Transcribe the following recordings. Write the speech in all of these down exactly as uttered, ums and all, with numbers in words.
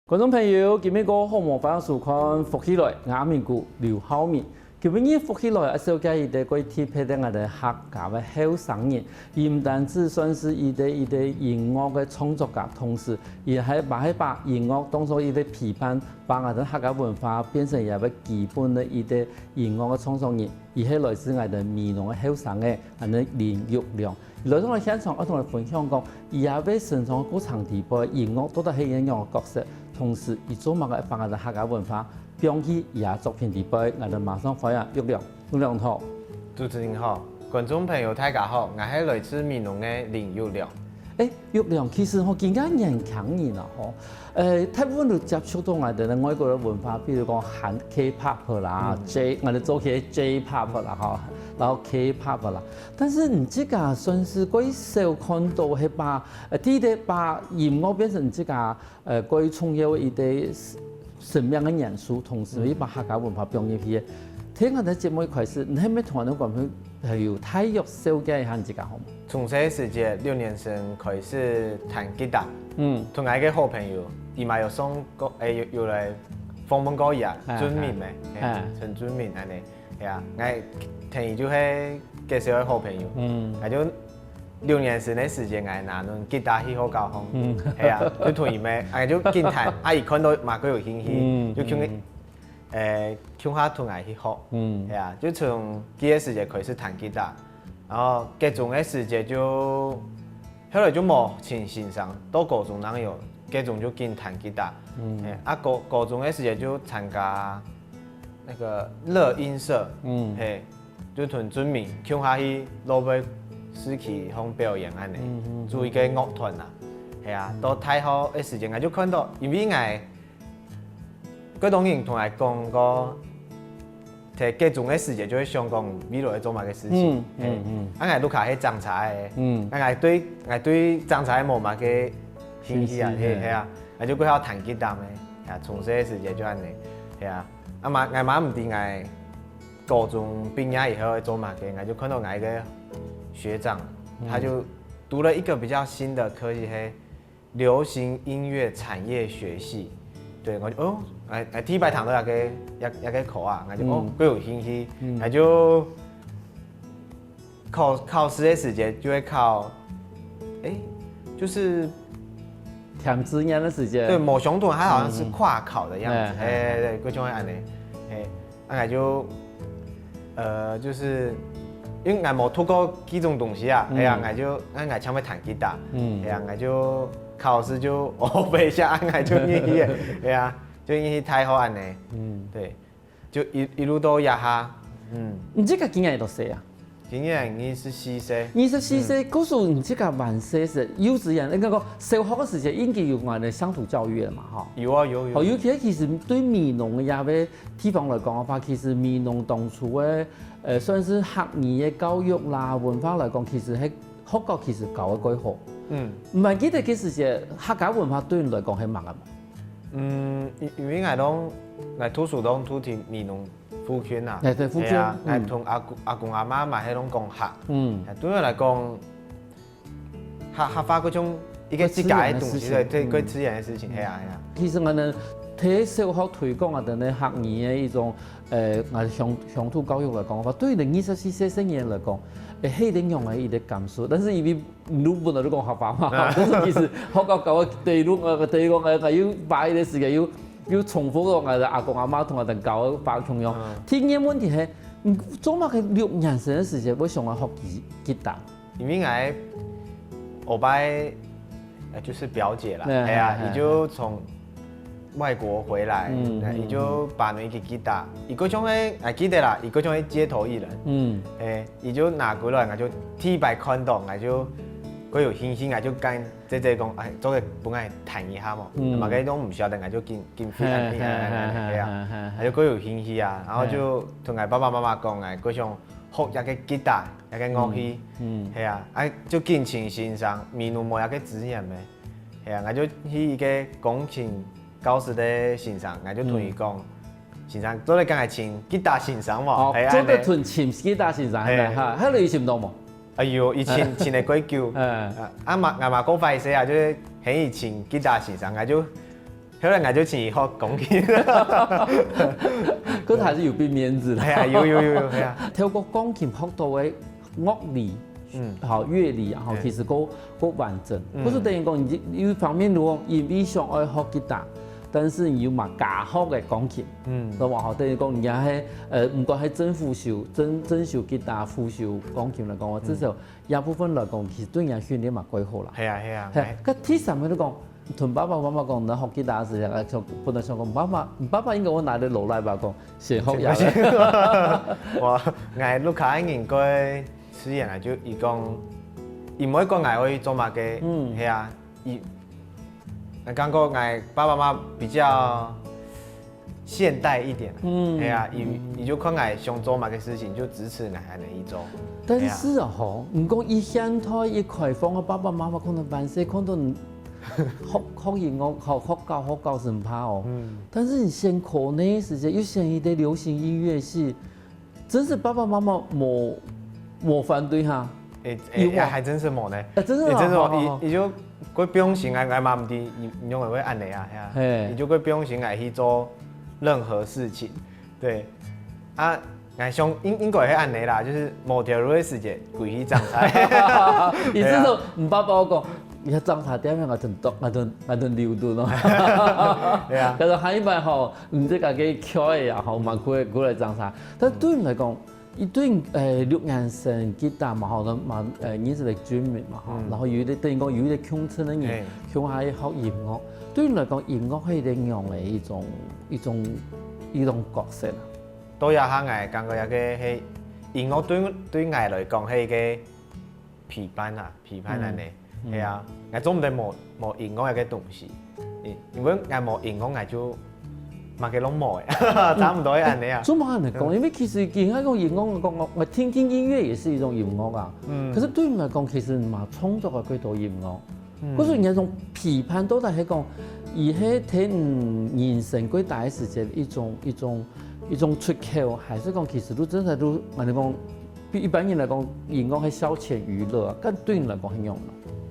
觀眾朋友，今晡日過好無？歡迎收看《福氣來》，𠊎阿明哥劉浩明。今晡日《福氣來》啊，紹介一個蓋特別个𠊎兜客家个後生人，佢毋單止算係一個一個音樂个創作家，同時佢還嘛係把音樂當作一個陪伴，把𠊎兜客家文化變成一個基本个一個音樂个創作人。佢係來自𠊎兜美濃个後生仔，安到林育良。 來到𠊎現場，愛同𠊎分享講，佢也會成長个過程底背，音樂到底係一個樣个角色，同時佢做麼个會幫𠊎兜客家文化放入佢个作品底背，𠊎兜馬上歡迎育良，育良好。主持人好，觀眾朋友大家好，𠊎係來自美濃个林育良。誒，育良，其實吼，今个年輕人啊，吼， 呃，大部分都接觸到𠊎兜个外國个文化，比如講韓K-pop啦、嗯。J，𠊎兜做起J-pop啦，吼，然後K-pop啦。但是你自家算係蓋少看到，係把，呃，第一個把音樂變成你自家，呃，蓋重要个一個生命个元素，同時又把客家文化放入去个。聽𠊎兜節目一開始，你係毋係同𠊎兜觀眾朋友大約紹介一下你自家好無？ 從細時節六年生開始彈吉他，嗯。同𠊎一個好朋友，佢嘛有上過，誒，有，有來訪問過佢啊，哎，俊明咩，哎，哎。陳俊明恁呢，係啊，𠊎同佢就係介紹个好朋友，嗯。𠊎就六年生个時節，𠊎拿等吉他去學校吼，嗯。係啊，就同佢咩，𠊎就緊彈，啊，佢看到嘛，佢有興趣，嗯，就共下，嗯。誒，共下同𠊎去學，嗯。係啊，就從該個時節開始彈吉他。 然後國中个時節就，後來就無尋先生，到高中正有，國中就緊彈吉他。嗯。嘿，啊，高，高中个時節就參加那個熱音社，嗯。嘿，就同俊明共下去老尾市區項表演恁呢，嗯，嗯，嗯。組一個樂團啊。嘿啊，嗯。到大學个時節，𠊎就看到，因為𠊎 蓋多人同𠊎講過，在國中个時節就會想講未來愛做麼个事情。嗯，嘿。嗯，嗯。啊，𠊎屋下係掌車个，嗯。啊，𠊎對，𠊎對掌車無麼个興趣啊，興趣，嘿，嘿。嘿啊，𠊎就過好彈吉他咩，啊，從細个時節就恁呢，嘿啊。啊嘛，𠊎嘛毋知𠊎高中畢業以後愛做麼个，𠊎就看到𠊎一個學長，嗯。他就讀了一個比較新的科系，嘿， 流行音樂產業學系。對，𠊎就，哦，哎，哎，第一擺聽到這個，這，這個課啊，𠊎就，哦，嗯。蓋有興趣，嗯。𠊎就考，考試个時節就會考，誒，就是填志願个時節。對，無想到它好像是跨考的樣子，嗯。哎，哎，哎，哎，蓋像恁呢，哎。 啊，𠊎就，呃，就是，因為𠊎無讀過這種東西啊，嗯。哎呀，𠊎就，啊，𠊎想愛彈吉他，嗯。哎呀，𠊎就考試就烏白寫，啊，𠊎就入去了，哎呀，就入去大學恁呢，嗯。對，就一，一路到這下，嗯。你這個今年幾多歲啊？今年二十四歲。二十四歲，嗯。故所你這個還細細，幼稚園，應該講小學个時節已經有𠊎个鄉土教育了嘛，吼。有啊，有，有。哦，尤其其實對美濃个這個 地方來講个話，其實美濃當初个，呃，算是客語个教育啦、文化來講，其實係學校其實教个蓋好。嗯。毋記得該時節客家文化對你來講係麼个無？嗯，因，因為𠊎攏，𠊎讀書攏讀在美濃附近啊。哎，對，附近，係啊，嗯。𠊎同阿公，阿公阿媽嘛係攏講客。嗯。哎，對𠊎來講， 客，客話該種一個自家个東西，蓋自然个事情。對，對，嗯。蓋自然个事情，係啊，係啊。其實𠊎兜在小學推廣啊，等等客語个一種，呃，𠊎鄉，鄉土教育來講个話，對於二十四歲青年來講，會係一個樣个一個感受。但是因為你本來就講客話嘛，啊。但是其實學校教个第一路，呃，第一個，呃，還有把握个時間，又，又重複講𠊎个阿公阿媽同𠊎兜教个話共樣。嗯。第二個問題係，嗯，做麼个六年生个時節會想要學吉，吉他？ 因為𠊎後擺，呃，就是表姐啦，哎，哎呀，哎，佢就從外國回來，嗯，哎，佢就把那個吉他，佢過去个，哎，記得啦，佢過去个街頭藝人，嗯，哎，佢就拿過來，𠊎就第一擺看到，𠊎就，𠊎有興趣，𠊎就跟姐姐講，哎，做得分𠊎彈一下無？嗯。嘛，該種毋曉得，𠊎就緊，緊飛，哎，哎，哎，哎，哎，哎呀，哎，哎，哎。𠊎就，𠊎有興趣啊，然後就同𠊎爸爸媽媽講，哎，𠊎想 學一個吉他，一個樂器，嗯，嗯。係啊，啊，就緊尋先生，美濃無一個資源咩？係啊，𠊎就去一個鋼琴教室个先生，𠊎就同佢講，嗯。先生，做得跟𠊎尋吉他先生無？哦，係啊，做得同尋吉他先生，係啊。係哈，後來有尋到無？哎喲，佢尋，尋了幾久，嗯。啊，啊嘛，𠊎嘛過壞勢啊，就係喊佢尋吉他先生，𠊎就後來𠊎就請佢學鋼琴。可是還是有變面子啦。係啊，有有有有，係啊。透過鋼琴學到个樂理，嗯好樂理啊，好，對其實夠夠完整。嗯不是等於講你有一方面如果因為想愛學吉他，但是你又嘛加學个鋼琴，嗯知道吧？好，等於講人家係呃，毋管係正副修、正正修吉他、副修鋼琴來講，至少這部分來講，其實對人家訓練嘛較好啦。係啊係啊，係，該第三个就講，同爸爸媽媽講，你學吉他時，啊，就本來想講，爸爸，爸爸應該會拿得落來吧，講先學呀。我𠊎屋下个人个試驗啊，就佢講，佢毋會講𠊎愛做麼个，嗯係啊，佢，我感覺𠊎爸爸媽媽比較現代一點，嗯係啊，佢佢就看𠊎想做麼个事情就支持𠊎恁樣去做。但是啊吼，你講一現代一開放，爸爸媽媽可能萬歲看到你學學音樂、學學校、學校生怕哦。嗯，但是你選科系个時節，又選一個流行音樂系，真是爸爸媽媽無無反對哈。誒有啊誒，還真係無呢。啊，真的誒，真係無，哦好好好佢佢就會放心啊，𠊎嘛毋知佢佢會會恁樣啊，係啊，嘿佢就會放心啊去做任何事情，對，啊，𠊎想應應該係恁樣啦，就係無條路个時節，歸去種菜。你是說你爸爸講，你要種茶店，我等多，我等我等留住咯。對啊，但是下一擺吼，你這個可以挑一下吼，蠻苦的，苦來種茶。但對你來講，一對誒六年生吉他嘛，吼，嘛誒認識了君明嘛，吼，嗯然後有一個等於講有一個共同的人嘿，共下去學音樂。對你來講，音樂係一個樣的一種一種一種角色啊。到這下𠊎感覺這個係音樂對對𠊎來講係一個陪伴啊，陪伴恁樣，係啊，𠊎做毋得無無音樂這個東西，因因為𠊎無音樂𠊎就麼个攏無誒，差毋多係恁樣啊。做麼恁樣講？因為其實應該講音樂，講我我聽聽音樂也是一種音樂啊。嗯可是對你來講，其實你嘛創作了幾多音樂，嗯可是你那種陪伴到底係講，佢係在你人生幾大个時節一種一種一種出口，還是講其實都真的都，反正講，對一般人來講，音樂係消遣娛樂啊，但對你來講係樣呢？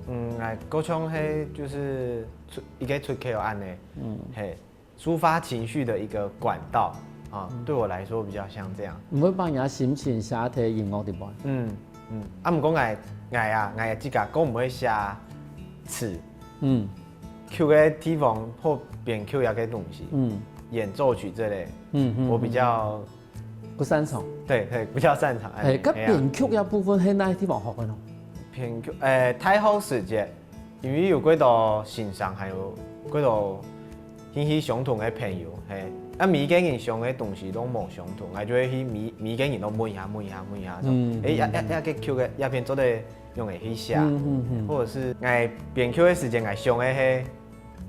嗯，𠊎歌唱係就係出一個出口恁樣，嗯，嘿，抒發情緒的一個管道啊，對我來說比較像這樣。你會把你的心情寫在音樂裡面。嗯嗯，啊，毋過𠊎𠊎啊，𠊎自家歌毋會寫詞，嗯曲个地方或編曲這個東西，嗯演奏曲之類，嗯嗯，我比較不擅長。對對比較擅長。哎，該哎呀編曲這部分係哪個地方學个呢？編曲，誒，大學時節，因為有幾多先生，還有幾多興趣相同个朋友，嘿，啊，每個人想个東西都無相同，𠊎就會去每每個人都問一下，問一下，問一下，嗯誒，這這這個曲个這片做得用來去寫，嗯嗯嗯或者是𠊎編曲个時間，𠊎想个係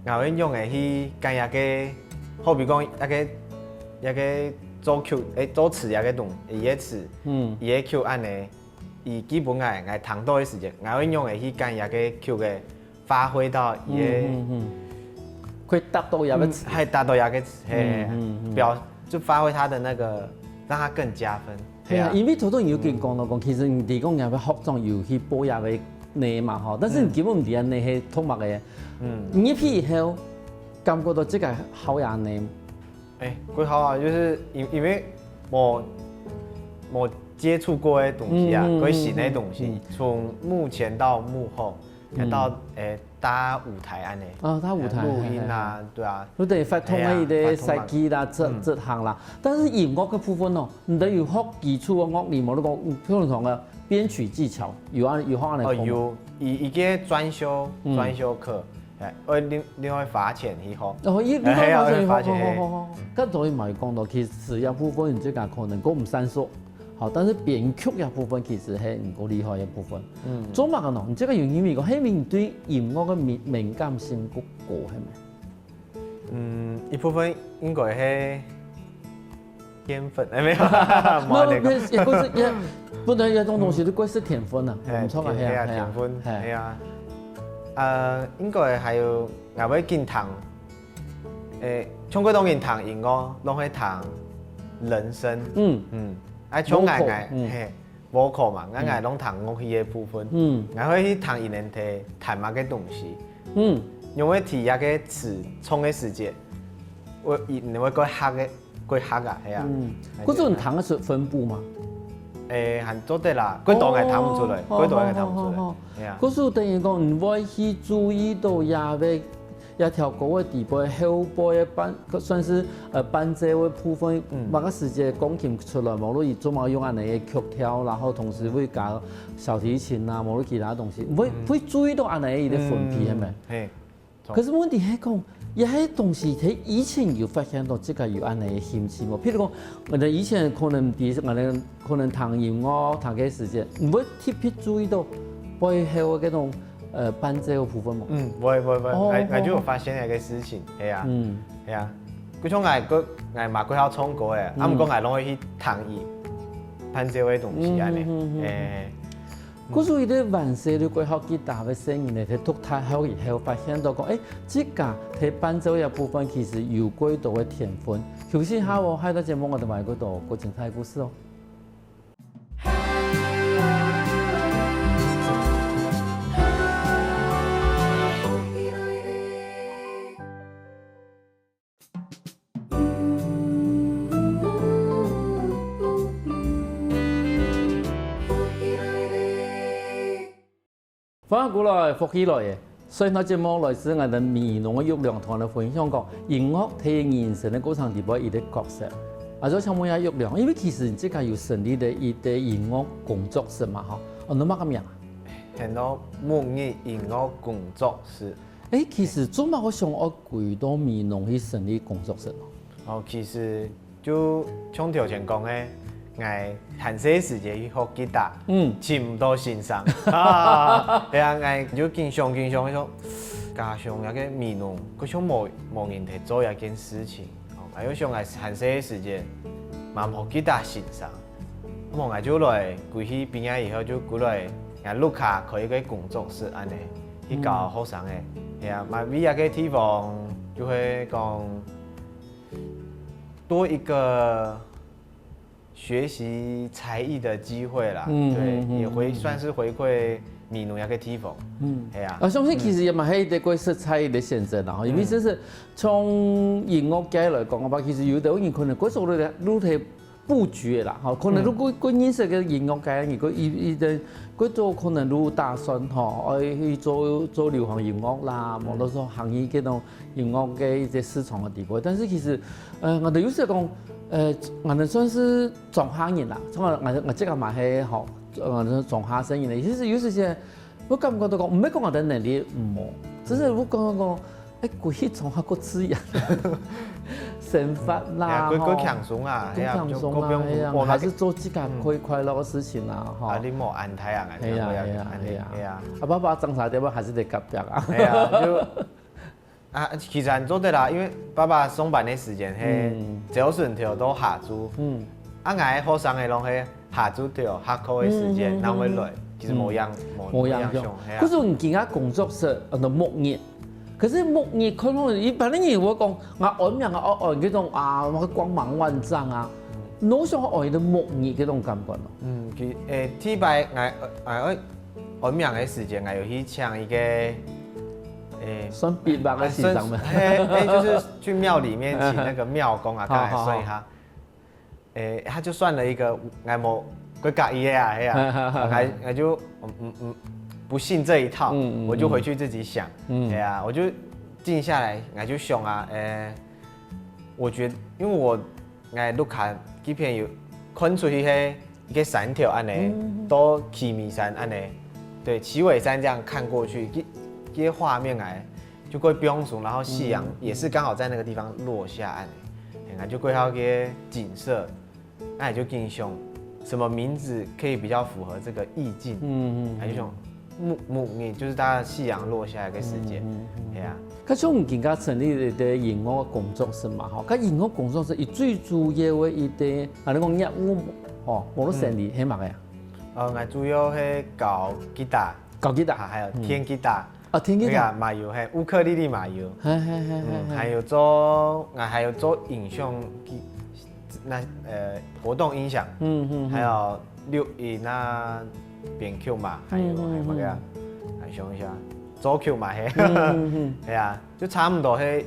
，𠊎會用來去揀一個，好比講一個一個作曲，誒，作詞一個東，一個詞，嗯一個曲恁樣。 佢基本𠊎𠊎聽到个時節，𠊎會用个去揀一個曲个發揮到佢个嗯嗯，可以達到佢个嗯，還達到佢个嘿嗯嗯嗯表，就發揮他的那個，讓他更加分。係啊，係啊，因為頭頭有跟講到講，其實你提供也會學長有去播也會呢嘛吼，但是你根本毋知你係讀麼个，嗯，你入去以後，感覺到這個好也呢，哎，幾好啊，就是因因為我我接觸過的東西啊，嗯嗯過新的嗯東西嗯，從幕前到幕後，嗯到誒大舞台恁樣，啊，大舞台錄音啊，對啊，你等於發通了一個係啊發通了設計啦、執嗯執行啦，但是音樂个部分哦，你等於學基礎个樂理無？你講，嗯，譬如講个編曲技巧，有啊有學恁哦，樣講。有，佢佢个專修嗯專修課，哎，會另另外花錢去學。哦，一另哎呀外發現，會發現好好好好好。剛才嘛有講到，其實這部分你這個可能講毋成熟，好，但是編曲這部分其實係你夠厲害个部分。嗯，做麼个呢？你這個原因係講，係因為你對音樂个敏敏感性夠高，係咪？嗯，一部分應該係天分，哎，沒有，那沒有那個。也不是也不能有種東西，就怪是天分啊，哎，毋錯啊，天係啊，哎呀，天分，係啊，哎呀，呃，應該還有，𠊎會緊聽，誒，唱歌當然聽音樂，攏會聽人聲，嗯嗯，啊，唱𠊎 vocal， 𠊎，嗯嘿，vocal嘛，𠊎𠊎攏聽樂器个部分，嗯𠊎會去聽佢等彈彈麼个東西，嗯，因為提這個詞唱个時節，會，你會過嚇个，過嚇啊，係啊。嗯，該種聽得出分布嗎？誒，還做得啦，過多人聽毋出來，哦，過多人聽毋出來，哦，哦，哦，哦。係啊。故所等於講，你會去注意到這个，這條歌个底背後背个伴，算是，呃，伴奏个部分，嗯。麼个時節鋼琴出來，無論佢做麼用恁樣个曲調，然後同時會加小提琴啊，無論其他東西，會，嗯。會注意到恁樣个一個分別，嗯，係無？嘿。 可是問題係講，這个東西在以前有發現到自家有恁樣个興趣無？譬如講，𠊎等以前可能，比如說𠊎等可能聽音樂，聽个時節，你會特別注意到背後个該種，呃，伴奏个部分無？嗯，會，會，會，哦，𠊎，𠊎就有發現一個事情，係啊，嗯。係啊，就像𠊎个，𠊎嘛過曉唱歌誒，啊，嗯。毋過𠊎攏會去聽佢伴奏个東西恁樣，嗯，嗯，嗯，嗯。誒。 故所佢个萬歲就過學吉他个細人呢，佢讀大學以後發現到講，誒，自家在伴奏這部分其實有過多个天分。休息下哦，下一段節目𠊎等還有過多過精彩个故事哦。歡迎過來，福氣來了。所以呢，節目來自𠊎等美濃个玉良同𠊎等分享講，音樂在人生个過程裡背一個角色。啊，就想問一下玉良，因為其實你自家有成立了一個音樂工作室嘛，吼，哦，你麼个名啊？喊做木日音樂工作室。 誒，其實做麼个會想愛歸到美濃去成立工作室呢？哦，其實就像頭前講个，𠊎還細時節去學吉他，嗯。尋毋到先生。啊，係啊，𠊎就緊想緊想，想，家鄉該個美濃，好像無，無人在做這件事情。哦，𠊎又想𠊎還細時節，嘛無吉他先生。 無，𠊎就來歸去畢業以後就歸來，𠊎屋下開一個工作室恁樣，去教學生个。嗯。係啊，嘛為這個地方就會講多一個學習才藝的機會啦。嗯，對，嗯，嗯，也回，嗯。算是回饋美濃這個地方。嗯。係啊。啊，相信其實也嘛係一個過適才藝个選擇啦，吼，因為這是從音樂界來講个話，其實有的人可能過熟了，路途 布局个啦，吼，可能如果，嗯。過認識个音樂界，如果一，一个過做可能如打算吼，愛去做，做流行音樂啦，嗯。無論說行業這種音樂个一些市場个地位。但是其實，呃，𠊎等有時講，呃，𠊎等算是庄下人啦，像𠊎，𠊎，𠊎自家嘛係吼，呃，庄下生人个，其實有時節 𠊎感覺到講，毋係講𠊎等能力毋好，只是𠊎感覺講，哎，過去總還較自由，生活啦，嗯，係啊，較，較，吼，輕鬆啊，係啊，較輕鬆啊，就較毋用，係啊，無，還是做自家快，嗯。快樂个事情啊，吼。壓力無恁大啊，係啊，係啊，係啊。係啊。啊，爸爸上山个話還係得隔壁啊。係啊，就 啊，其實還做得啦，因為爸爸上班个時間係，嗯。朝晨頭到下晝，嗯。啊，𠊎學生个攏係下晝頭下課个時間，嗯，嗯，嗯，正會來，嗯。其實無影，嗯。無，無影響。無影響，係啊。可是你今下工作室，呃，木日，可是木日可能一般个人會講，𠊎安名𠊎愛安這種啊，光芒萬丈啊，嗯。哪像愛个木日這種感覺呢？嗯，其，誒，第一擺𠊎，𠊎， 安名个時間，𠊎有去請一個，誒，算筆吧，啊，个先生們。算，嘿，嘿，就是去廟裡面請那個廟公啊，好，跟他算一下。好，好。誒，他就算了一個，𠊎無，佢佮意个啊，係啊，𠊎，𠊎就，嗯，嗯，嗯，不信這一套，嗯，嗯，我就回去自己想，嗯。係啊，我就靜下來，𠊎就想啊，誒，我覺得，因為我 𠊎屋下這片有看出去係一個山頭恁樣，嗯。到旗尾山恁樣，對，旗尾山這樣看過去，這，這畫面來就會放鬆，然後夕陽也是剛好在那個地方落下恁樣，嗯。嘿，𠊎就會有个景色，那也就緊想，什麼名字可以比較符合這個意境？嗯，嗯，嗯。那就想 木，木日，就是大家夕陽落下來个時間，嗯，嗯，嗯。係啊。該像你今下成立个音樂工作室嘛，吼，該音樂工作室，佢最主要个一個，啊，你講業務，吼，無論生理，嗯。係麼个啊？呃，𠊎主要係教吉他，教吉他。啊，還有電吉他。嗯。啊，電吉他。那個嘛有，嘿，烏克麗麗嘛有。嘿，嘿，嘿，嘿，嗯，嘿。還有做，啊，還有做影像，那，呃，活動音響，嗯，嗯，嗯。還有錄音啊，編曲嘛，還有，嗯，嗯，還有麼个啊？嗯。來想一下。作曲嘛，嘿，嗯嗯嗯，係啊，就差不多係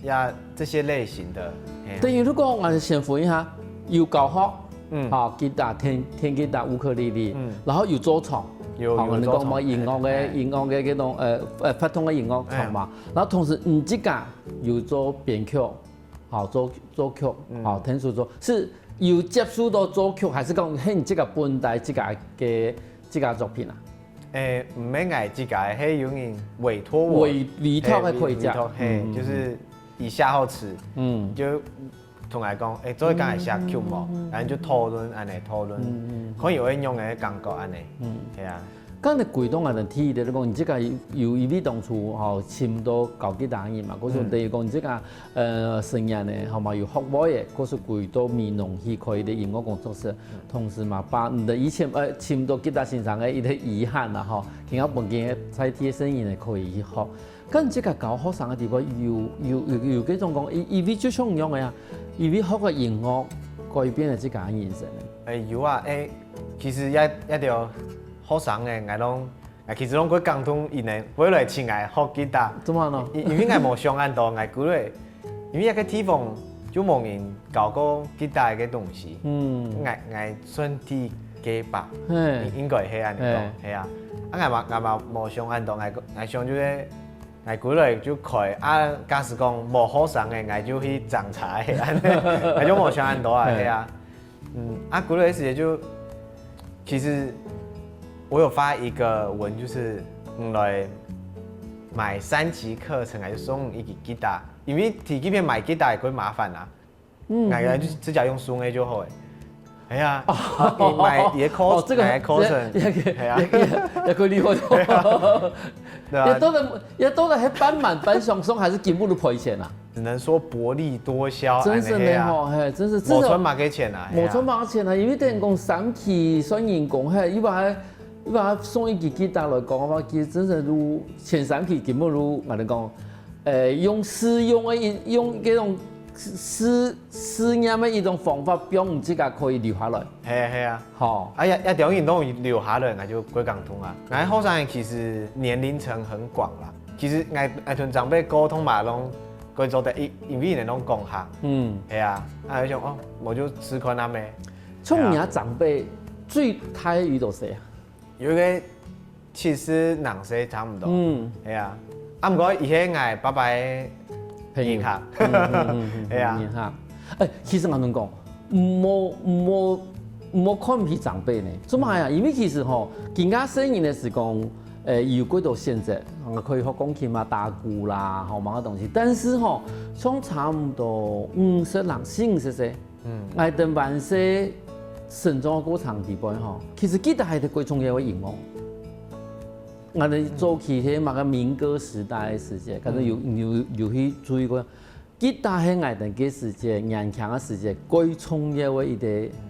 呀這些類型的，嘿啊，等於如果我先分一下，有教學，嗯，好，吉他、電電吉他、烏克麗麗，嗯，然後有做唱，有好，有做唱，你講嘛，音樂个，嘿，音樂个這種呃呃發動个音樂唱嘛，然後同時你自家有做編曲，好做作曲，好，聽說做是有接觸到作曲，還是講係你自家本來自家个自家作品啊？誒，毋係𠊎自家，係有人委託我，委委託个可以講，委託，嘿，嗯，就是一下後詞，嗯，就同𠊎講，誒，做一講來寫曲無？然後就討論，安尼討論，嗯嗯，可能有會用个感覺安尼，嗯，係啊。 剛才歸檔啊，第一个講，你自家有有一位當初吼，尋到教吉他个人嘛，故所等於講你自家呃生涯呢，好嘛有學位个，故所歸到美濃去開一个音樂工作室，同時嘛把你的以前呃尋到吉他先生个一个遺憾啦吼，今下本今个在地个生意呢可以去學。跟自家教學生个地方有有有有這種講，一一位就像樣个啊，一位學个音樂改變了自家个人生呢。誒，有啊，誒，其實也也對學生个，𠊎攏 𠊎其實攏過感動佢等會來尋𠊎學吉他。做麼个呢？因因為𠊎無想恁多，𠊎歸來，因為該個地方就無人教過吉他个東西。嗯，𠊎𠊎算第一個吧，嘿，應應該係恁樣講，嘿，係啊。啊，𠊎嘛𠊎嘛無想恁多，𠊎𠊎想就係𠊎歸來就開啊，假使講無學生个，𠊎就去掌茶个，恁樣，𠊎就無想恁多啊，嘿，係啊。 嗯，啊，歸來个時節就，其實我有發一個文，就是嗯來買三期課程，還是送一支吉他，因為去該片買吉他也會麻煩啊。嗯，買來就直接用送个就好誒。哎呀，啊，你買也課，哦，這個買課程，也也也也也可以理解。對啊，也都能也都能還半買半相送，還是根本都賠錢啊？ 只能說薄利多銷，真是呢吼，嘿，真是，無賺麼个錢啊，嘿啊。無賺麼个錢啊，因為等於講三期算人工，嘿，一般一般送一支吉他來講个話，其實真是如前三期根本如，𠊎等講，誒，用試用个一用這種試試驗个一種方法，讓你自家可以留下來。係啊係啊，吼，啊也也當然都有留下來，𠊎就過感動啊。𠊎學生其實年齡層很廣啦。 其實𠊎𠊎同長輩溝通嘛，攏過做得，因因為佢等攏講客。嗯，係啊，啊，佢想哦，𠊎就試看啊咩。像你啊，長輩最大有多少啊？有一個七十零歲差不多。嗯，係啊，啊，毋過佢係𠊎爸爸个朋友，人客，嗯嗯嗯，係啊，人客。誒，其實𠊎同你講， 毋好毋好毋好看毋起長輩呢。做麼个啊？因為其實吼，今下細人个時光，誒，有幾多選擇，啊，可以學鋼琴啊、打鼓啦，吼，麼个東西。但是吼，像差毋多五十零、四五十歲，嗯，𠊎等還細成長个過程裡背吼，其實吉他還係最重要个音樂。𠊎等早期係麼个民歌時代个時節，可能有有有去注意過。 吉他係𠊎等該時節年輕个時節最重要个一個，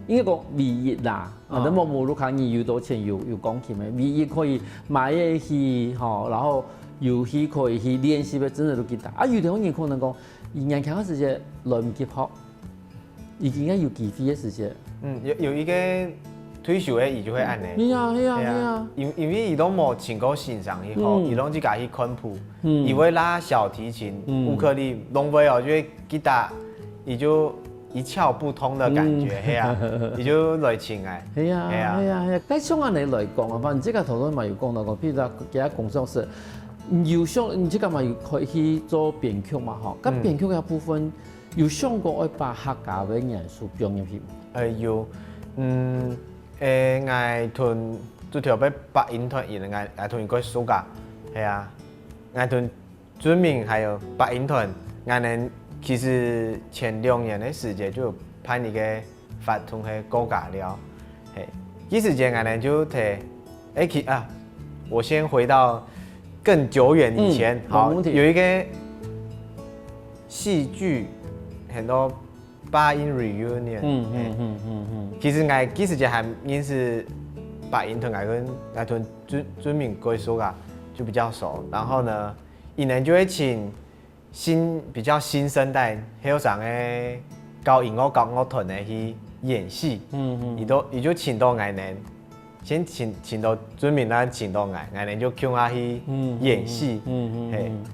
應該講唯一啦。𠊎等無無屋下人有多錢有有鋼琴个，唯一可以買得起吼，然後有去可以去練習个，真个就吉他。啊，有兜人可能講，佢年輕个時節來毋及學，佢應該有機會个時節。嗯，有有一個退休个佢就會恁呢。係啊係啊係啊，因因為佢都無請過先生去學，佢攏自家去看譜。 嗯，佢會拉小提琴、烏克麗，攏會哦，就係吉他，佢就一竅不通个感覺，係啊，佢就來尋𠊎。係啊係啊係啊，該像恁呢來講啊，反正這個頭先嘛有講到講，譬如講其他工作室，有想你這個嘛有可以去做編曲嘛吼，該編曲个部分有想過愛把客家个元素放入去無？誒有，嗯，誒，𠊎同最特別八音團，𠊎𠊎同佢過熟啊，係啊。 𠊎同俊明還有八音團，𠊎等其實前兩年个時節就有辦一個活動係客家尞，係，該時節𠊎等就提，誒，其啊，我先回到更久遠以前，好，有一個戲劇，很多八音reunion，嗯嗯嗯嗯嗯，其實𠊎該時節還認識八音團，𠊎跟𠊎同俊俊明過熟啊，就比較熟。然後呢， 佢等就會請新比較新生代後生个搞音樂搞樂團个去演戲，嗯嗯，佢都佢就請到𠊎等，先請請到尊明，但請到𠊎，𠊎等就共下去嗯演戲，嗯嗯嘿嗯，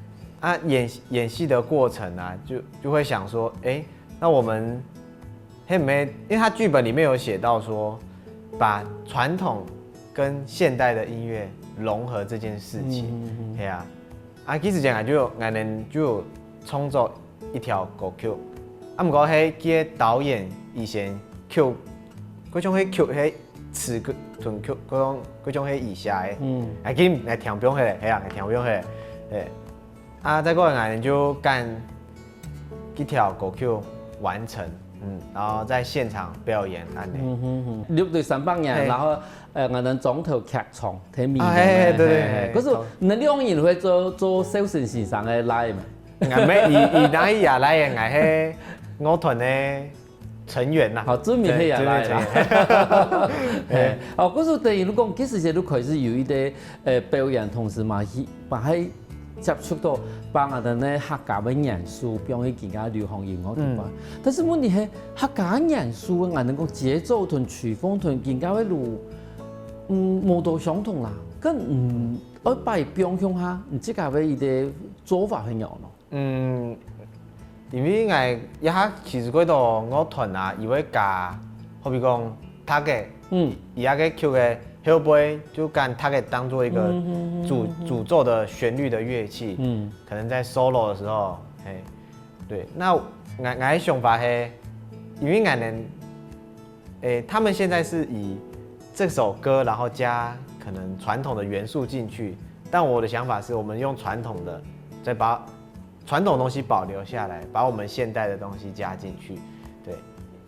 啊演演戏的过程啊，就就会想说，哎，那我们，嘿没，因为他剧本里面有写到说，把传统跟现代的音乐融合这件事情，嗯嗯嗯嘿啊，啊其实讲啊，就有，俺们就有创作一条歌曲，啊不过嘿，个导演以前曲，嗰种嘿曲嘿词个，种曲，嗰种嗰种嘿以下的，嗯啊今来听不用嘿，嘿啊，来听不用嘿，对。啊再过来俺就干一条歌曲完成，嗯，然后在现场表演安尼。嗯哼哼，六对三百人，嘿然后呃，俺们庄头剧场，睇面啊嘿嘿对对对可是你两人会做做小生先生的来嘛？俺们以以哪里亚来的，俺嘿乐团的成员呐。好，尊明嘿也来啦。对，嘿，哦，故所等于你讲，其实就开始有一个呃表演，同时嘛，去把还接触到把俺的呢客家的元素，放去其他流行音乐地方。但是问题是，客家元素，俺能讲节奏同曲风同其他的路，嗯，无多相同啦。更嗯，二百标向下，你自家的一个做法很有咯。嗯，因为俺一下其实过到乐团啊，伊会加，好比讲，他个，嗯伊那个曲的后背就干他个当做一个嗯嗯嗯主主奏的旋律的乐器，嗯可能在 solo 的时候，嘿，对，那俺俺的想法嘿，因为俺能，诶，他们现在是以这首歌，然后加可能传统的元素进去，但我的想法是我们用传统的，再把传统东西保留下来，把我们现代的东西加进去，对，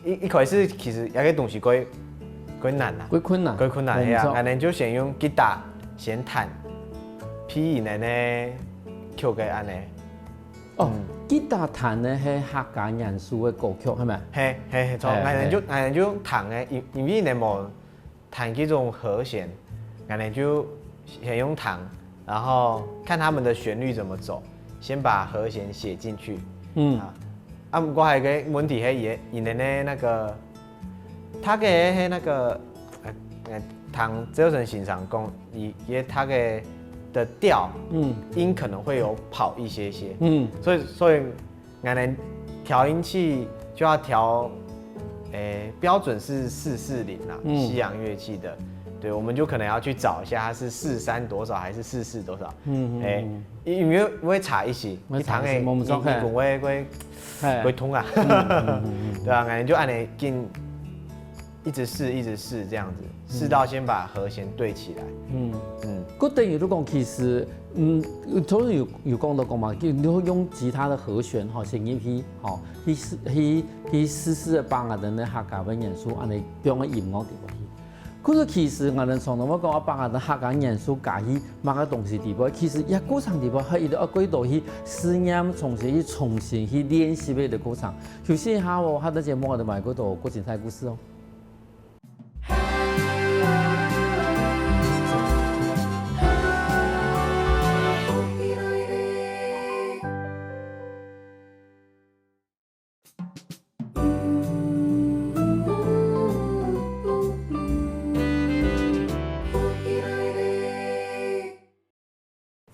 一一开始其实有个东西过过难啊，过困难，过困难呀，嗯没错俺能就先用吉他先弹，皮影的呢，曲个安呢。哦嗯，吉他弹的是客家元素的歌曲，系咪？嘿嘿嘿，错，嘿俺就俺就弹个，因因为呢无弹这种和弦，俺呢就先用弹，然后看他们的旋律怎么走，先把和弦写进去。嗯啊，啊，不过还有一个问题，嘿，也因为呢那个，他给嘿那个，呃，呃，唐周深先生讲，你也他给的调嗯音可能会有跑一些些，嗯所以所以俺的调音器就要调，诶，标准是四四零啊，嗯西洋乐器的，对，我们就可能要去找一下它是四三多少还是四四多少，嗯哎，因因为我会查一些，我会查一些一堂诶，我们说看你你讲会会嘿会通啊，嗯对啊，感觉就按呢进，一直试一直试这样子，试到先把和弦对起来。嗯。嗯，佢等于你讲，其实，嗯，头先有有讲到讲嘛，就你会用吉他的和弦吼，先入去吼，去试去去试试个把握等个客家个元素，安尼放个音乐底落去。可是其实我们从来没讲啊，把握等客家元素加入某个东西底部，其实也过程底部，还有一个过多去试验，重新去重新去练习个一个过程。休息一下哦，下个节目我们买过多过精彩故事哦。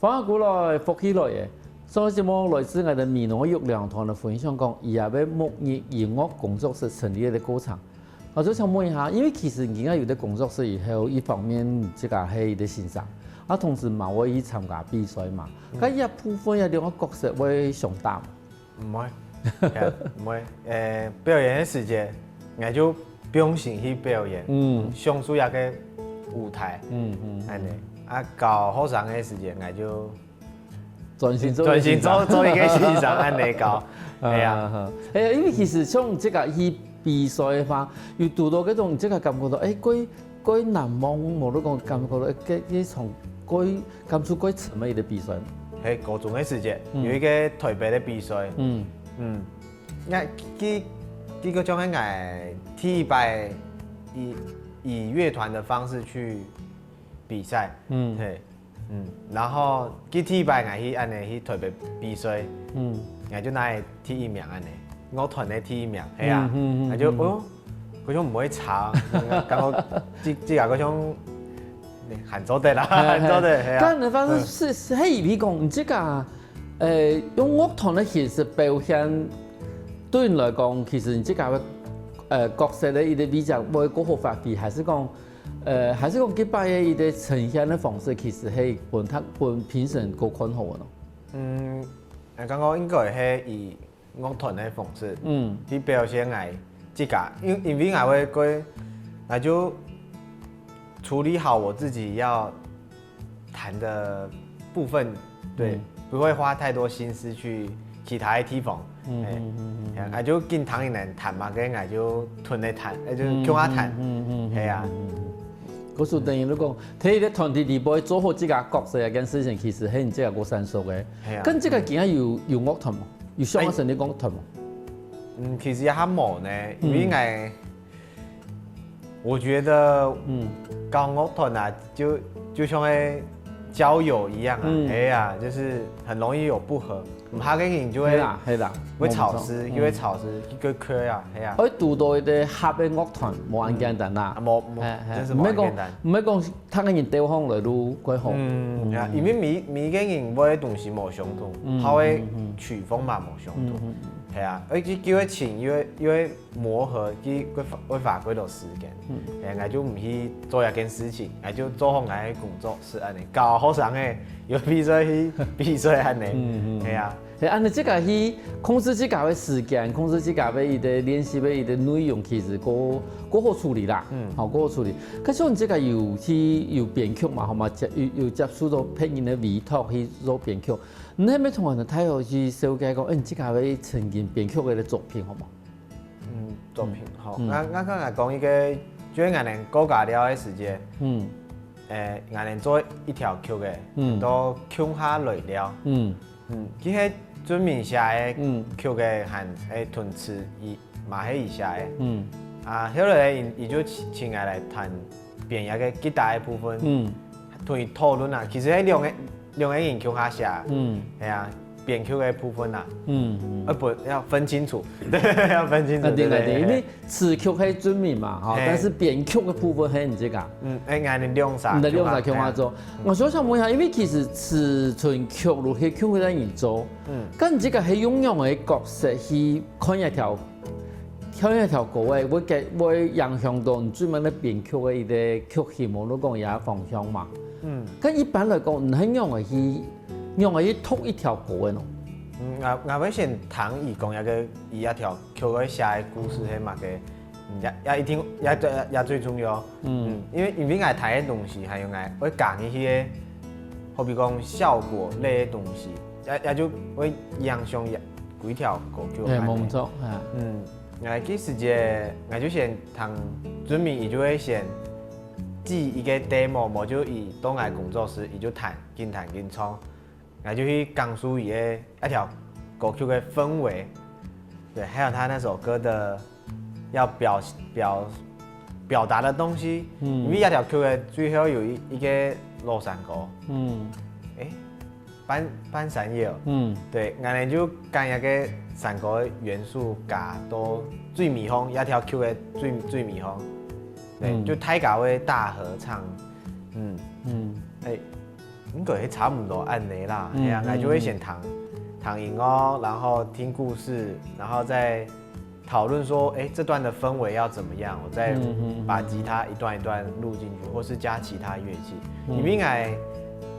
欢迎过来，福气来耶！上个节目来自我们美濃个玉良同我们分享讲，佢也为木日音乐工作室成立个过程。我就想问一下，因为其实你也有个工作室以后，一方面自家系个先生，啊，同时嘛会去参加比赛嘛。该一部分有两个角色会相打嘛？毋會，毋會。誒，表演个時節，𠊎就放心去表演，嗯享受這个舞台，嗯嗯，安尼。啊，教學生个時節，𠊎就專心做專心做做一个先生，安尼教。係啊，啊，哎呀，因为其实像这个去比赛个话，有堵到这种这个感觉到，哎，过过难忘，无你讲感觉到，哎，这这场过感触过沉闷个比赛。係高中个時節，嗯有一个台北个比賽，嗯嗯，該佢佢个種个𠊎第一擺以以樂團的方式去比賽，嗯係，嗯，然後佢第一擺𠊎去安尼去台北比賽，嗯𠊎就拿第一名安尼，樂團个第一名，係啊，嗯嗯嗯𠊎就嗯哦，嗰種毋會差，感覺自自家嗰種還做得啦，還做得，係啊。該你反正係，係以為講，你這个，呃，用樂團个形式表現，對你來講，其實你這个个，呃，角色个一个位置會較好發揮，還係講，呃，還係講這擺个一个呈現个方式，其實係分他，分評審較看好个咯？嗯，𠊎感覺應該係以樂團个方式，嗯，去表現𠊎自家，因，因為𠊎會，𠊎，𠊎就處理好我自己要彈的部分，對，嗯，不會花太多心思去其他的地方，嗯，哎，嗯，嗯，嗯，嗯。哎，就緊聽佢等彈麼个，𠊎就跟著彈，哎，就共下彈，嗯，嗯，嗯，嗯，係啊。嗯，嗯，嗯。故所等於你講，在一个團體裡背做好自家角色這件事情，其實係你自家較成熟个。係啊。跟這个今下有，有樂團無？ 有想要成立樂團無？嗯，其實也還無呢，因為𠊎，嗯，我覺得，嗯，搞樂團啊，就，就像个交友一樣啊，嗯，哎呀，就是很容易有不合，毋合个人就會，係啦，係啦，會吵事，無錯，就會吵事，嗯，一个缺啊，係啊。愛堵到一个合个樂團，無恁簡單啦。嗯，啊，無，無，哎，哎，真是無恁簡單。毋係講，毋係講逐个人兜風來就蓋好。嗯，啊，因為每，每个人愛个東西無相同，嗯，佢个，嗯，嗯，曲風嘛無相同。嗯，嗯，嗯。係啊，而且就會尋，又會，又會磨合，佢會花，會花幾多時間。嗯。哎，𠊎就毋去做這件事情，𠊎就做好𠊎个工作，係恁呢。教學生个，有比賽去比賽恁呢。嗯，嗯。係啊。 係，恁呢自家去控制自家个時間，控制自家个一个練習个一个內容，其實較，較好處理啦。嗯。吼，較好處理。可是你自家有去，有編曲嘛，吼嘛，接，有，有接觸到別人个委託去做編曲。你係毋係同𠊎等大家去紹介講，哎，你自家个曾經編曲个作品好無？嗯，作品，嗯。吼，嗯。𠊎，𠊎剛才講一个，就係𠊎等過家尞个時節，嗯。誒，𠊎等做一條曲个，嗯。叫共下來尞。嗯。 嗯，佢係俊明寫个，嗯，曲个，還，誒，同詞佢嘛係佢寫个。嗯。啊，後來佢，佢就請，請𠊎來彈編一个吉他个部分，嗯，同佢討論啊。其實係兩个，兩个人共下寫，嗯，係啊，編曲个部分啊，嗯，嗯，呃，不，要分清楚，對，要分清楚，啊，對，對，對，對，因為 詞曲係俊明嘛，吼，嘿。但是編曲个部分係你自家。嗯，誒，𠊎等兩儕，你等兩儕共下做。嘿啊。𠊎想想問一下，因為其實詞存曲就係共下个人做，嗯。該你自家係用仰般个角色去看一條，看一條歌仔，會，會影響到你最尾个編曲个一个曲型，無論講這方向嘛。嗯。該一般來講，你係仰般去，仰般去讀一條歌个呢？嗯，𠊎，𠊎會先聽佢講一个，佢一條 曲个寫个故事係麼个，嗯，也，也一定，也，也，也最重要。嗯。嗯，因為，因為𠊎彈个東西，還有𠊎會加入去个，好比講效果類个東西，也，也就會影響也，規條歌曲个。哎，無錯，哎。嗯，𠊎其實个，𠊎就先聽，俊明佢就會先寄一个demo，無就佢到𠊎工作室，佢就彈，緊彈緊唱。 𠊎就去講述佢个一條歌曲个氛圍，對，還有他那首歌的要表，表，表達的東西。嗯。因為這條曲个最後有一，一个老山歌。嗯。誒，半，半山腰。嗯。對，𠊎等就將這个山歌个元素加到最尾項，這條曲个最，最尾項。對，嗯。就大家會大合唱。嗯。嗯。誒， 應該係差毋多恁呢啦，嗯，係啊，嗯，𠊎就會先聽，嗯。聽音樂，然後聽故事，然後再討論說，誒，這段的氛圍要怎麼樣，我再，嗯，嗯，嗯。把吉他一段一段錄進去，或是加其他樂器。嗯。因為𠊎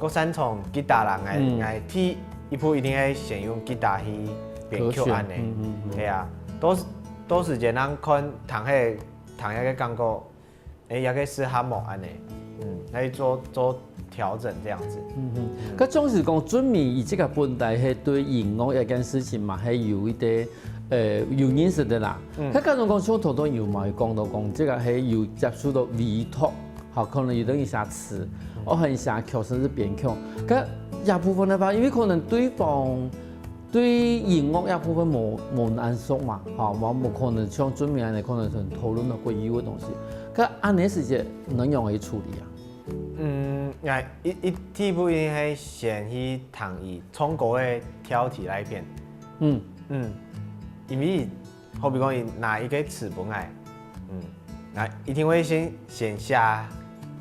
較擅長吉他啦，𠊎，嗯。𠊎第一步一定會先用吉他去編曲恁呢。歌曲，嗯，嗯，嗯。係啊，到時，到時節人看聽个，聽个感覺， 誒，這个適合無恁呢？嗯，來做，做調整這樣子。嗯哼，該總係講，俊明佢這个本底係對音樂這件事情嘛，係有一个，呃，有認識个啦。嗯。該假如講，像頭頭有嘛有講到講，這个係有接觸到委託，吼，可能有等於寫詞，嗯。或者寫曲，甚至編曲。該這部分个話，因為可能對方 對音樂這部分無，無恁熟嘛，吼，無，無可能像俊明恁呢，可能很討論到過有个東西。該恁呢時節，你仰般去處理啊？嗯，𠊎一，一第一步一定係先去聽佢唱歌个調子該片。嗯。嗯，因為好比講，佢拿一个詞本來，嗯，𠊎一定會先，先寫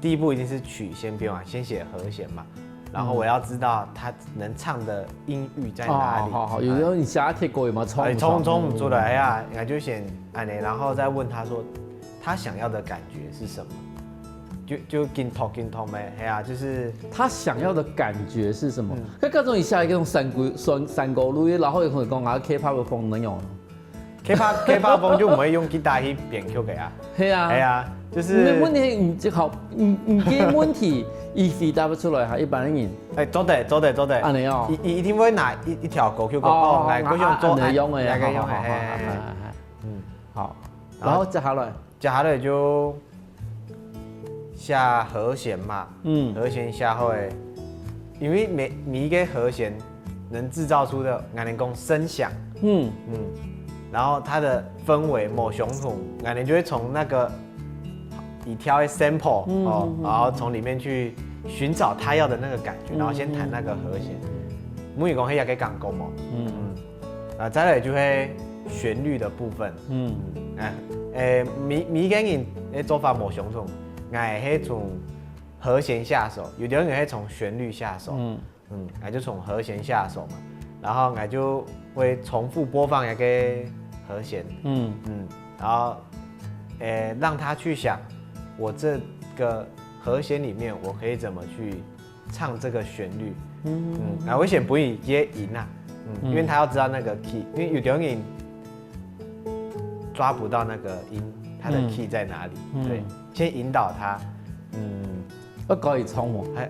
第一步一定是曲先編完，先寫和弦嘛，然后我要知道它能唱的音域在哪里。哦，好好，有時候你寫鐵過嘛，唱哎，不唱唱不出来呀，那就先按呢，然后再问他说他想要的感觉是什么，就就緊讀緊讀咩，哎呀，就是他想要的感觉是什么？那告诉你下一个用山歌山山歌路，然后有可能讲啊，K-pop 的风能用。 K-pop K-pop 风就毋会用吉他去编曲个啊。系啊，哎呀，就那是问题你就好，你你个问题，伊回答不出来哈，一般人。哎，做得做得做得，按呢哦一一一定会拿一一条歌曲讲，哦哦，来，我想做啊按呢用的，那个用的，好好好嘿嘿嘿。好好好嗯，好，然后接下来，接下来就写和弦嘛，嗯和弦写好诶，因为每每一个和弦能制造出的，俺能讲声响，嗯嗯，然后它的氛围某雄同，俺能就会从那个一条的 sample 嗯哦嗯，嗯然后从里面去寻找他要的那个感觉，嗯然后先弹那个和弦。母语讲黑也可以讲功哦，嗯嗯，啊，再来就会旋律的部分，嗯嗯，哎，诶，每每一个人的做法无相同，俺是从和弦下手，有的人是从旋律下手，嗯嗯，俺就从和弦下手嘛，然后俺就会重复播放一个和弦，嗯嗯，然后，诶，让他去想，我这个和弦里面我可以怎么去唱这个旋律，嗯嗯，然后我先不会接音啊，嗯，嗯因为他要知道那个 key，因为有的人抓不到那个音，它的嗯 key 在哪里，嗯对，先引导他，嗯，要搞一唱哦，还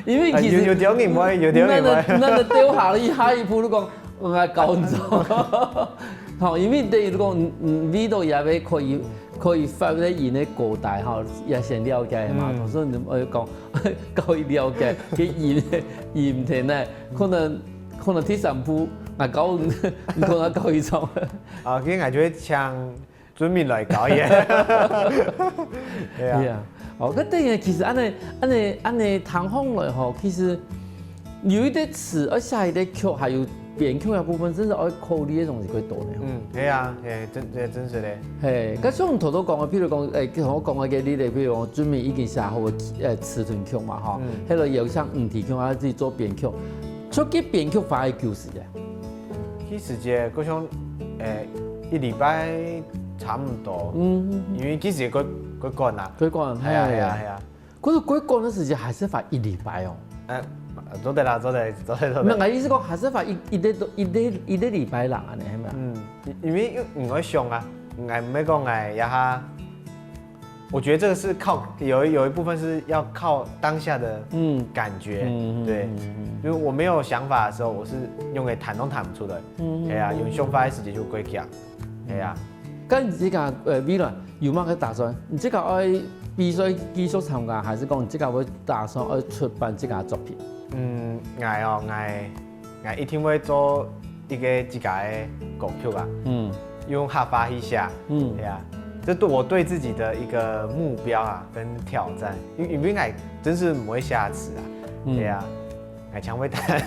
因为其实啊有有的人不会，有的人不会，那个那个丢下了一下一步，就讲我来搞你唱。好，因为等于讲，嗯，味道也要可以可以发挥在音的高台哈，也先了解嘛。嗯同时你们讲搞一了解，给音音的呢，可能可能第三步啊搞你可能搞一唱。啊，应该就会像准备来搞耶，对啊。对啊，哦，搿等于其实按呢按呢按呢谈上来吼，其实有一个词，而且一个曲，还有编曲的部分，真是要考虑的东西会多呢。嗯，对啊，哎，真这真是的，嘿，搿像头头讲的，譬如讲，诶，头头讲的个例子，譬如讲，准备已经写好的，呃，词同曲嘛，吼，嗯迄个有像五题曲，啊，自己做编曲，出去编曲花了几时间？其实这个像，诶，一礼拜差不多，嗯，因为其实过过赶啊，过关，系啊嘿系啊系啊，可是过关的时间还是花一礼拜哦。嗯，做得啦，做得做得做得，没有，我意思讲还是花一一个一个一个礼拜啦，安尼系咪啊？嗯，因因为因为想啊，我没讲哎呀哈。我觉得这个是靠有一有一部分是要靠当下的嗯感觉，嗯对，就是我没有想法的时候，我是用个弹都弹不出来，嗯哎呀，用想法的时间就过去啊，哎呀，咁你自家呃未来有冇个打算？你自家愛比賽繼續參加，還是講你自家會打算愛出版自家作品？嗯，我哦，我我一定会做一个自家的歌曲啊，嗯用客話去寫，嗯对啊，这对我对自己的一个目标啊跟挑战，因因为我真是不会写词啊，嗯对啊，我常会弹，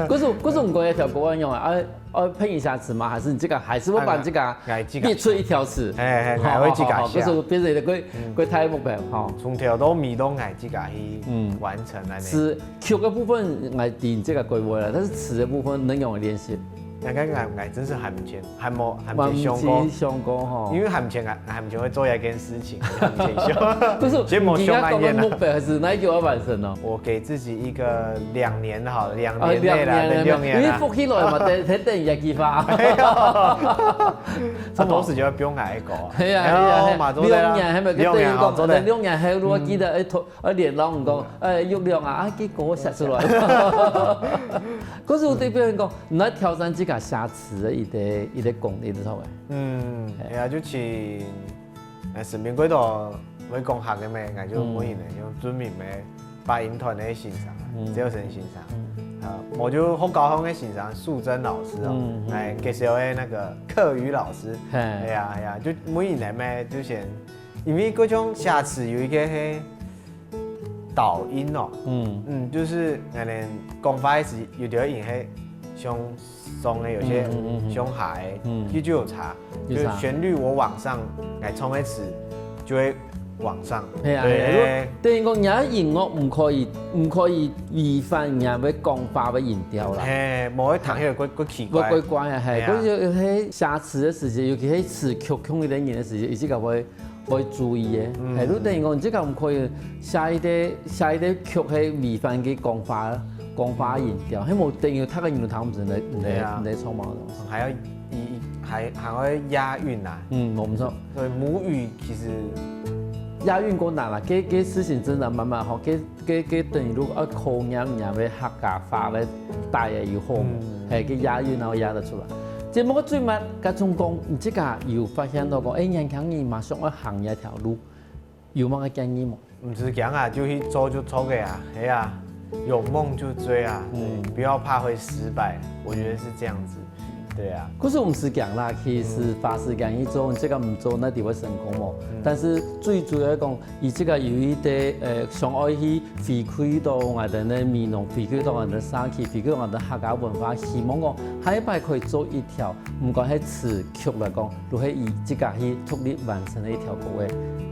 可是可是你个條歌愛用啊，愛愛配一下詞嗎？還是你這個還是會把這個哎自家列出一條詞？哎哎，我会自家写好好好，可是，我變成一個過過大目標哈。从头到尾都我自家去嗯完成啊，詞曲个部分，我知你這個過會了，但是詞的部分能用來練習。那个我我真是還唔清，還冇還唔清想过。想過哈。因为還唔清啊，還唔清會做一件事情，還唔清想。不是，节目你要講个上半夜啦目標還是哪一个要完成呢？我给自己一个两年好了，两啊，年内啦，两年啦因為福氣來嘛，等等等也激發。差不多时就要不用挨过啊。系啊，系啊，哎呦嘛，做得啦，兩年，係咪？两年好，做得。兩年，係我記得，哎，同，哎，聯絡講，哎，玉良啊，啊，結果我寫出來。可是我對別人講，你來挑戰自家寫詞的一个一个功力，你知道無？嗯，哎呀，就请，呃，身边过多会讲客个咩，我就问人呢，用尊名咩，八音团的先生啊，嗯只有先生，啊，我就学校方的先生，素贞老师哦，嗯嗯来介绍的那个客语老师，嘿哎呀哎呀，就问人呢咩，就先，因为各种下次有一个嘿导音哦，嗯嗯，就是可能讲话时有点音嘿，像松的有些嗯嗯嗯嗯像海的，嗯其实就有差，有差就是旋律我往上来冲一次，就会往上。係啊，對。係啊，等於講，你个音樂毋可以，毋可以違反你个講話个音調啦。係，無會聽起來怪，怪奇怪。怪怪啊，係，係啊。可是有些寫詞个時節，尤其係詞曲強一點个時節，佢自家會，會注意个。嗯。係，就等於講，你自家毋可以寫一個，寫一個曲係違反佢講話，講話音調，係無等於大家人都聽毋識，你，你，對啊。你在唱麼个東西。還要一，還，還要押韻啊。嗯，無錯。對，母語其實 押韻較難啦，這，這事情真个慢慢學，這，這，這等於如果愛考驗人个客家話个底个有好無，嗯。係，這押韻然後押得出來。節目个最尾，該總講，你自家有發現到講，欸，年輕人嘛想愛行這條路，有麼个建議無？毋使驚啊，就去做就著个啊，係啊，有夢就追啊，嗯。對，不要怕會失敗，我覺得是這樣子。 對啊。可是毋使驚啦，其實花時間去做，這個毋做，哪裡會成功無？嗯。但是最主要講，佢這個有一個，呃，想愛去回饋到𠊎兜个美濃，回饋到𠊎兜个社區，回饋𠊎兜客家文化，希望講下一擺可以做一條，毋管係詞曲來講，都係佢自家去獨立完成个一條歌个。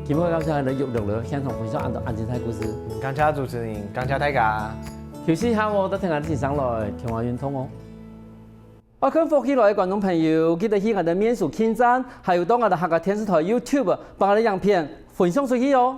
今晡日感謝𠊎兜玉龍來現場分享恁多恁精彩故事。嗯，感謝主持人，感謝大家。休息一下哦，等下𠊎兜先生來，聽下運動哦。 愛看福氣來个觀眾朋友，記得去𠊎兜面書網站，還有到𠊎兜客家電視台YouTube，幫𠊎兜影片分享出去哦。